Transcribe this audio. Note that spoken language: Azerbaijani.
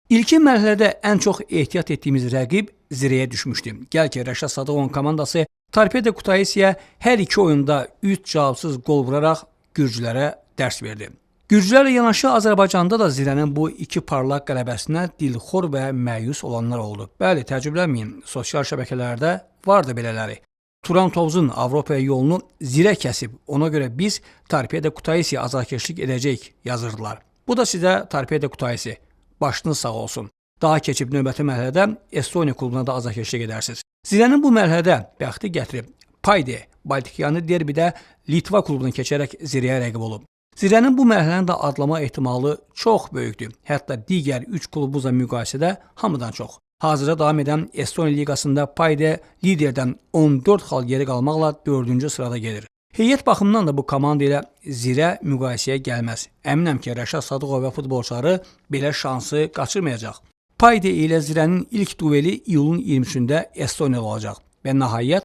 İlkin mərhələdə ən çox ehtiyat etdiyimiz rəqib Zirəyə düşmüşdü. Gəl ki, Rəşad Sadıqovun komandası Torpedo Kutaisiyə hər iki oyunda 3 cavabsız qol vuraraq gürcülərə dərs verdi. Gürcülərlə yanaşı Azərbaycanda da Zirənin bu iki parlaq qələbəsinə dilxor və məyus olanlar oldu. Bəli, təəccüblənməyin, sosial şəbəkələrdə vardı belələri. Turan Tovuzun Avropaya yolunu Zirə kəsib, ona görə biz Torpedo Kutaisiyə azarkeşlik edəcəyik yazırdılar. Bu da sizə Torpedo Kutaisi. Başınız sağ olsun. Daha keçib növbəti mərhələdə Estoniya klubuna da azarkeşlik edərsiniz. Zirənin bu mərhələdə bəxti gətirib Payde Baltikyanı derbidə Litva klubunu keçərək Zirəyə rəqib olub. Zirənin bu mərhələni də adlama ehtimalı çox böyükdür. Hətta digər 3 klubumuzla müqayisədə hamıdan çox. Hazırda davam edən Estoniya liqasında Payde liderdən 14 xal geri qalmaqla 4-cü sırada gedir. Heyət baxımından da bu komanda ilə Zirə müqayisəyə gəlməz. Əminəm ki, Rəşad Sadıqov və futbolçuları belə şansı qaçırmayacaq. Payde ilə Zirənin ilk dueli iyulun 23-də Estoniyada olacaq və nəhayət